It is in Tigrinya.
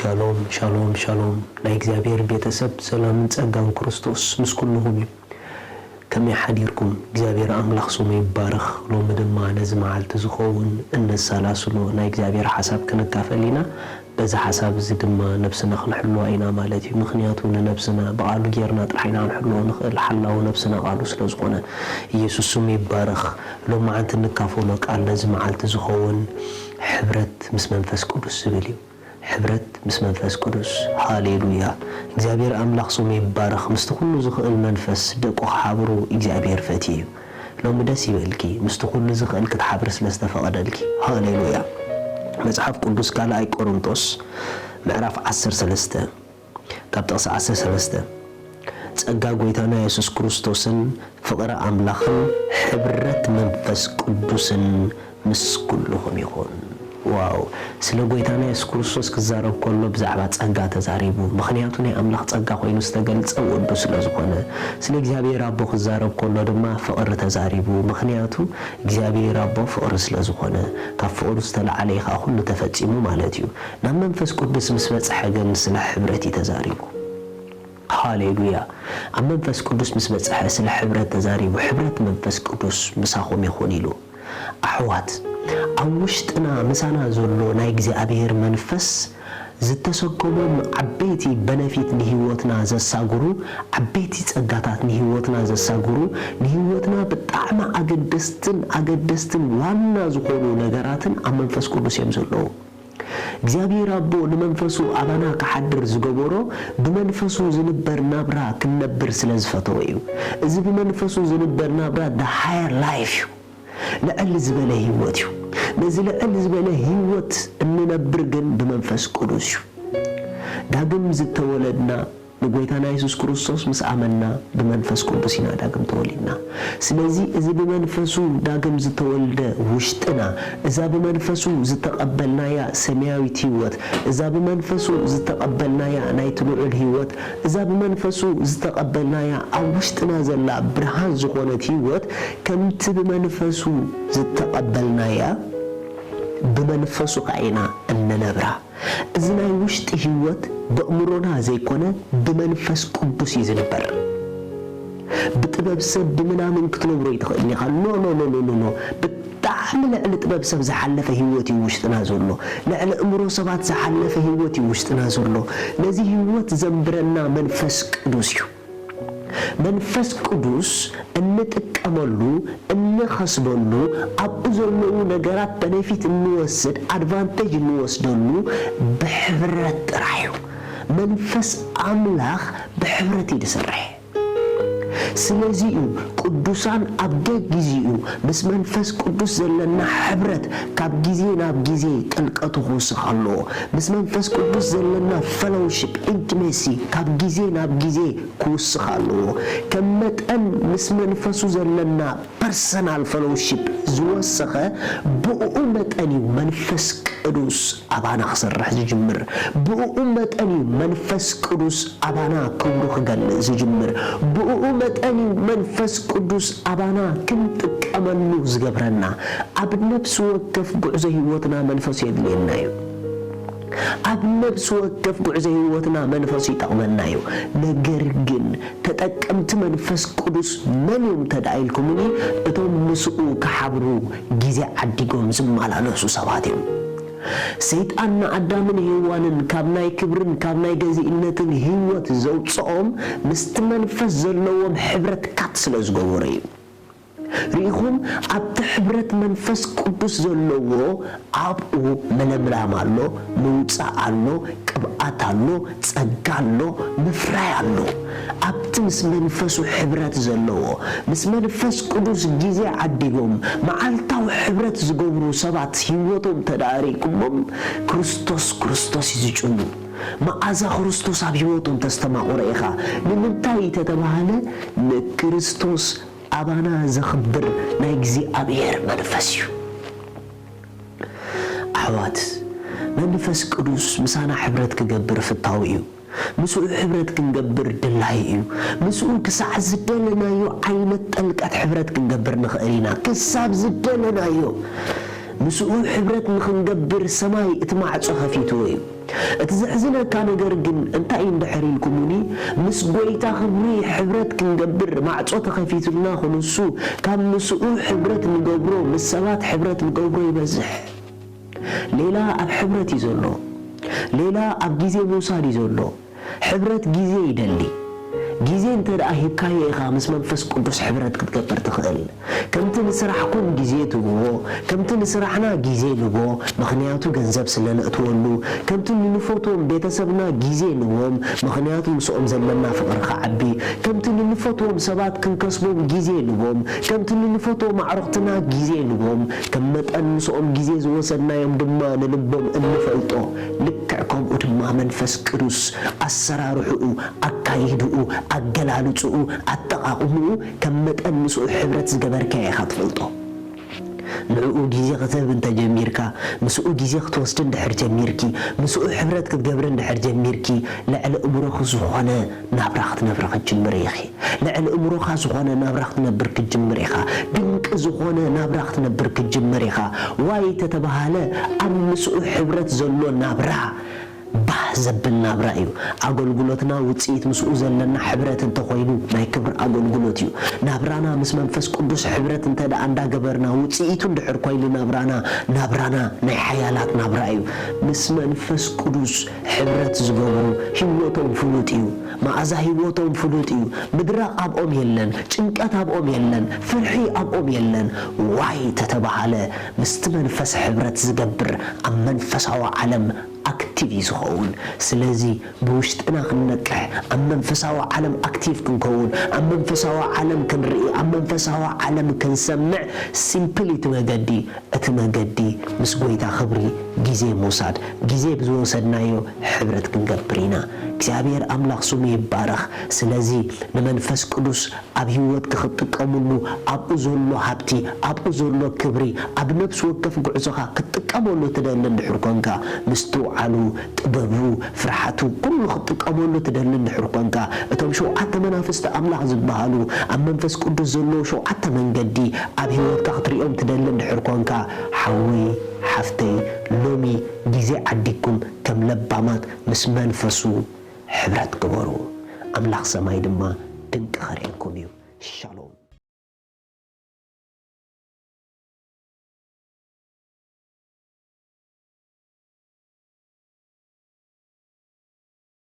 ሻሎም ሻሎም ሻሎም ናይ እግዚኣብሔር ቤተሰብ ሰላምን ጸጋን ክርስቶስ ምስ ኩልኹም እዩ። ከመይ ሓዲርኩም? እግዚኣብሔር ኣምላኽ ስሙ ይባረኽ። ሎሚ ድማ ነዚ መዓልቲ ዝኸውን እነሰላስሎ ናይ እግዚኣብሔር ሓሳብ ክንካፈል ኢና። በዚ ሓሳብ እዚ ድማ ነብስና ክንሕልዋ ኢና ማለት እዩ። ምኽንያቱ ንነብስና ብቓሉ ጌርና ጥራሕ ኢና ክንሕልዎ ንኽእል፣ ሓላዊ ነብስና ቓሉ ስለ ዝኾነ። ኢየሱስ ስሙ ይባረኽ። ሎማዓንቲ እንካፈሎ ቃል ነዚ መዓልቲ ዝኸውን ሕብረት ምስ መንፈስ ቅዱስ ዝብል እዩ። ሕብረት ምስ መንፈስ ቅዱስ። ሃሌሉያ! እግዚኣብሔር ኣምላኽ ስሙ ይባረኽ። ምስቲ ኩሉ ዝኽእል መንፈስ ደቁ ክሓብሩ እግዚኣብሔር ፈትዩ እዩ። ሎሚ ደስ ይበልኪ፣ ምስቲ ኩሉ ዝኽእል ክትሓብሪ ስለ ዝተፈቐደልኪ። ሃሌሉያ! መጽሓፍ ቅዱስ ካልኣይ ቆሮንቶስ ምዕራፍ ዓሰርተ ሰለስተ ካብ ጥቕሲ ዓሰርተ ሰለስተ፣ ጸጋ ጎይታና የሱስ ክርስቶስን ፍቕሪ ኣምላኽን ሕብረት መንፈስ ቅዱስን ምስ ኩልኹም ይኹን። ዋው! ስለ ጎይታና የሱስ ክርስቶስ ክዛረብ ከሎ ብዛዕባ ጸጋ ተዛሪቡ። ምኽንያቱ ናይ ኣምላኽ ጸጋ ኮይኑ ዝተገልጸ ወዱ ስለ ዝኾነ። ስለ እግዚኣብሔር ኣቦ ክዛረብ ከሎ ድማ ፍቕሪ ተዛሪቡ። ምኽንያቱ እግዚኣብሔር ኣቦ ፍቕሪ ስለ ዝኾነ። ካብ ፍቕሩ ዝተለዓለ እዩ ኸኣ ኩሉ ተፈጺሙ ማለት እዩ። ናብ መንፈስ ቅዱስ ምስ በጽሐ ግን ስለ ሕብረት እዩ ተዛሪቡ። ሃሌሉያ! ኣብ መንፈስ ቅዱስ ምስ በጽሐ ስለ ሕብረት ተዛሪቡ፣ ሕብረት መንፈስ ቅዱስ ምሳኹም ይኹን ኢሉ። ኣሕዋት፣ ኣብ ውሽጥና ምሳና ዘሎ ናይ እግዚኣብሔር መንፈስ ዝተሰከሞም ዓበይቲ በነፊት ንህይወትና ዘሳግሩ፣ ዓበይቲ ጸጋታት ንህይወትና ዘሳግሩ፣ ንህይወትና ብጣዕሚ ኣገደስትን ኣገደስትን ዋና ዝኾኑ ነገራትን ኣብ መንፈስ ቅዱስ እዮም ዘለዉ። እግዚኣብሔር ኣቦ ንመንፈሱ ኣባና ክሓድር ዝገበሮ ብመንፈሱ ዝንበር ናብራ ክንነብር ስለ ዝፈተወ እዩ። እዚ ብመንፈሱ ዝንበር ናብራ the higher life እዩ። ልዕል ዝበለ ህይወት እዩ። ነዚ ልዕል ዝበለ ህይወት እንነብር ግን ብመንፈስ ቅዱስ እዩ። ዳግም ዝተወለድና ንጎይታና የሱስ ክርስቶስ ምስ ኣመንና ብመንፈስ ቅዱስ ኢና ዳግም ተወሊድና። ስለዚ እዚ ብመንፈሱ ዳግም ዝተወልደ ውሽጥና፣ እዛ ብመንፈሱ ዝተቐበልናያ ሰማያዊት ህይወት፣ እዛ ብመንፈሱ ዝተቐበልናያ ናይቲ ልዑል ህይወት፣ እዛ ብመንፈሱ ዝተቐበልናያ ኣብ ውሽጥና ዘላ ብርሃን ዝኾነት ህይወት ከምቲ ብመንፈሱ ዝተቐበልናያ ብመንፈሱ ከኣ ኢና እንነብራ። እዚ ናይ ውሽጢ ህይወት በእምሮና ዘይኮነ ብመንፈስ ቅዱስ እዩ ዝንበር። ብጥበብ ሰብ ብምናምን ክትነብሮ ይትኽእል ኢኻ። ኖ ኖ ኖ ኖ ኖ ኖ። ብጣዕሚ ልዕሊ ጥበብ ሰብ ዝሓለፈ ህይወት እዩ ውሽጥና ዘሎ። ልዕሊ እምሮ ሰባት ዝሓለፈ ህይወት እዩ ውሽጥና ዘሎ። ነዚ ህይወት ዘንብረና መንፈስ ቅዱስ እዩ። መንፈስ ቅዱስ እንጥቀመሉ፣ እንኸስበሉ፣ ኣብኡ ዘለዉ ነገራት በነፊት እንወስድ፣ ኣድቫንቴጅ እንወስደሉ ብሕብረት ጥራሕ እዩ። መንፈስ ኣምላኽ ብሕብረት እዩ ዝሰርሕ። ስለዚ እዩ ቅዱሳን ኣብ ገጊዜኡ ምስ መንፈስ ቅዱስ ዘለና ሕብረት ካብ ግዜ ናብ ግዜ ጥልቀቱ ክውስኽ ኣለዎ። ምስ መንፈስ ቅዱስ ዘለና ፈሎውሺፕ፣ ኢንቲሜሲ ካብ ግዜ ናብ ግዜ ክውስኽ ኣለዎ። ከም መጠን ምስ መንፈሱ ዘለና ፐርሰናል ፈሎውሺፕ ዝወሰኸ፣ ብእኡ መጠን እዩ መንፈስ ቅዱስ ኣባና ክሰርሕ ዝጅምር። ብእኡ መጠን እዩ መንፈስ ቅዱስ ኣባና ክብሩ ክገልጽ ዝጅምር። ብእኡ መጠን እዩ መንፈስ ቅዱስ ኣባና ክንጥቀመሉ ዝገብረና። ኣብ ነፍሲ ወከፍ ጉዕዞ ህይወትና መንፈስ የድልየና እዩ። ኣብ ነፍሲ ወከፍ ጉዕዞ ህይወትና መንፈስ ይጠቕመና እዩ። ነገር ግን ተጠቀምቲ መንፈስ ቅዱስ መን እዮም እንተ ደኣ ኢልኩምኒ፣ እቶም ምስኡ ክሓብሩ ግዜ ዓዲጎም ዝመላለሱ ሰባት እዮም። ሰይጣን ንኣዳምን ሄዋንን ካብ ናይ ክብርን ካብ ናይ ገዚእነትን ህይወት ዘውጽኦም ምስቲ መንፈስ ዘለዎም ሕብረት ካት ስለ ዝገበሮ እዩ። ርኢኹም፣ ኣብቲ ሕብረት መንፈስ ቅዱስ ዘለዎ ኣብኡ ምልምላም ኣሎ፣ ምውጻእ ኣሎ፣ ቅብኣት ኣሎ፣ ጸጋ ኣሎ፣ ምፍራይ ኣሎ። ኣብቲ ምስ መንፈሱ ሕብረት ዘለዎ፣ ምስ መንፈስ ቅዱስ ግዜ ዓዲጎም መዓልታዊ ሕብረት ዝገብሩ ሰባት ህይወቶም ተዳሪኩሞም ክርስቶስ ክርስቶስ እዩ ዝጭኑ። መዓዛ ክርስቶስ ኣብ ህይወቶም ተስተማቕሮ ኢኻ። ንምንታይ ተተባህለ፣ ንክርስቶስ ኣባና ዘኽብር ናይ እግዚኣብሔር መንፈስ እዩ። ኣሕዋት፣ መንፈስ ቅዱስ ምሳና ሕብረት ክገብር ፍታዊ እዩ። ምስኡ ሕብረት ክንገብር ድላይ እዩ። ምስኡ ክሳዕ ዝደለናዮ ዓይነት ጥልቀት ሕብረት ክንገብር ንኽእል ኢና። ክሳብ ዝደለናዮ። ምስኡ ሕብረት ንኽንገብር ሰማይ እቲ ማዕጾ ከፊትዎ እዩ። እቲ ዘሕዝነካ ነገር ግን እንታይ እዩ እንድሕር ኢልኩሙኒ፣ ምስ ጐይታ ክብሪ ሕብረት ክንገብር ማዕጾ ተኸፊቱልና፣ ክንሱ ካብ ምስኡ ሕብረት ንገብሮ፣ ምስ ሰባት ሕብረት ንገብሮ ይበዝሕ። ሌላ ኣብ ሕብረት እዩ ዘሎ። ሌላ ኣብ ግዜ ምውሳድ እዩ ዘሎ። ሕብረት ግዜ ይደሊ። ግዜ እንተ ደኣ ሂብካዮ ኢኻ ምስ መንፈስ ቅዱስ ሕብረት ክትገብር ትኽእል። ከምቲ ንስራሕኩም ግዜ ትህብዎ፣ ከምቲ ንስራሕና ግዜ ንቦ፣ ምኽንያቱ ገንዘብ ስለ ነእትወሉ፣ ከምቲ ንንፈትዎም ቤተሰብና ግዜ ንቦም፣ ምኽንያቱ ምስኦም ዘለና ፍቕሪ ክዓቢ፣ ከምቲ ንንፈትዎም ሰባት ክንከስቦም ግዜ ንቦም፣ ከምቲ ንንፈትዎም ኣዕሩኽትና ግዜ ንቦም፣ ከም መጠን ምስኦም ግዜ ዝወሰድናዮም ድማ ንልቦም እንፈልጦ፣ ልክዕ ከምኡ ድማ መንፈስ ቅዱስ ኣሰራርሕኡ፣ ኣካይድኡ፣ ኣገላልጽኡ፣ ኣጠቓቕምኡ ከም መጠን ምስኡ ሕብረት ዝገበርካዮ ኢኻ ትፈልጦ። ንዕኡ ግዜ ክትህብ እንተ ጀሚርካ፣ ምስኡ ግዜ ክትወስዲ እንድሕር ጀሚርኪ፣ ምስኡ ሕብረት ክትገብሪ እንድሕር ጀሚርኪ፣ ልዕሊ እምሮኺ ዝኾነ ናብራ ክትነብሪ ክትጅምሪ ኢኺ። ልዕሊ እምሮኻ ዝኾነ ናብራ ክትነብር ክትጅምር ኢኻ። ድንቂ ዝኾነ ናብራ ክትነብር ክትጅምር ኢኻ። ዋይ ተተባሃለ፣ ኣብ ምስኡ ሕብረት ዘሎ ናብራ ባህ ዘብል ናብራ እዩ። ኣገልግሎትና ውጽኢት ምስኡ ዘለና ሕብረት እንተኾይኑ ናይ ክብሪ ኣገልግሎት እዩ። ናብራና ምስ መንፈስ ቅዱስ ሕብረት እንተ ደኣ እንዳገበርና ውጽኢቱ እንድሕር ኮይኑ ናብራና፣ ናብራና ናይ ሓያላት ናብራ እዩ። ምስ መንፈስ ቅዱስ ሕብረት ዝገብሩ ህይወቶም ፍሉጥ እዩ። መኣዛ ህይወቶም ፍሉጥ እዩ። ምድራቕ ኣብኦም የለን፣ ጭንቀት ኣብኦም የለን፣ ፍርሒ ኣብኦም የለን። ዋይ ተተባሃለ ምስቲ መንፈስ ሕብረት ዝገብር ኣብ መንፈሳዊ ዓለም ኣክቲቭ እዩ ዝኸውን። ስለዚ ብውሽጥና ክንነቅሕ፣ ኣብ መንፈሳዊ ዓለም ኣክቲቭ ክንከውን፣ ኣብ መንፈሳዊ ዓለም ክንርኢ፣ ኣብ መንፈሳዊ ዓለም ክንሰምዕ ሲምፕል እቲ መገዲ። እቲ መገዲ ምስ ጐይታ ክብሪ ግዜ ምውሳድ፣ ግዜ ብዝወሰድናዮ ሕብረት ክንገብር ኢና። እግዚኣብሔር ኣምላኽ ስሙ ይባረኽ። ስለዚ ንመንፈስ ቅዱስ ኣብ ህይወትካ ክትጥቀምሉ፣ ኣብኡ ዘሎ ሃብቲ፣ ኣብኡ ዘሎ ክብሪ፣ ኣብ ነፍሲ ወከፍ ጉዕዞኻ ክትጥቀመሉ ትደሊ እንድሕር ኮንካ፣ ምስትውዓሉ፣ ጥበቡ፣ ፍርሓቱ፣ ኩሉ ክትጥቀመሉ ትደሊ እንድሕር ኮንካ፣ እቶም ሸውዓተ መናፍስቲ ኣምላኽ ዝበሃሉ ኣብ መንፈስ ቅዱስ ዘለዉ ሸውዓተ መንገዲ ኣብ ህይወትካ ክትሪኦም ትደሊ እንድሕር ኮንካ፣ ሓወይ፣ ሓፍተይ፣ ሎሚ ግዜ ዓዲግኩም ከም ለባማት ምስ መንፈሱ ሕብረት ግበሩ። ኣምላኽ ሰማይ ድማ ድንቂ ከርእየኩም እዩ። ሻሎም።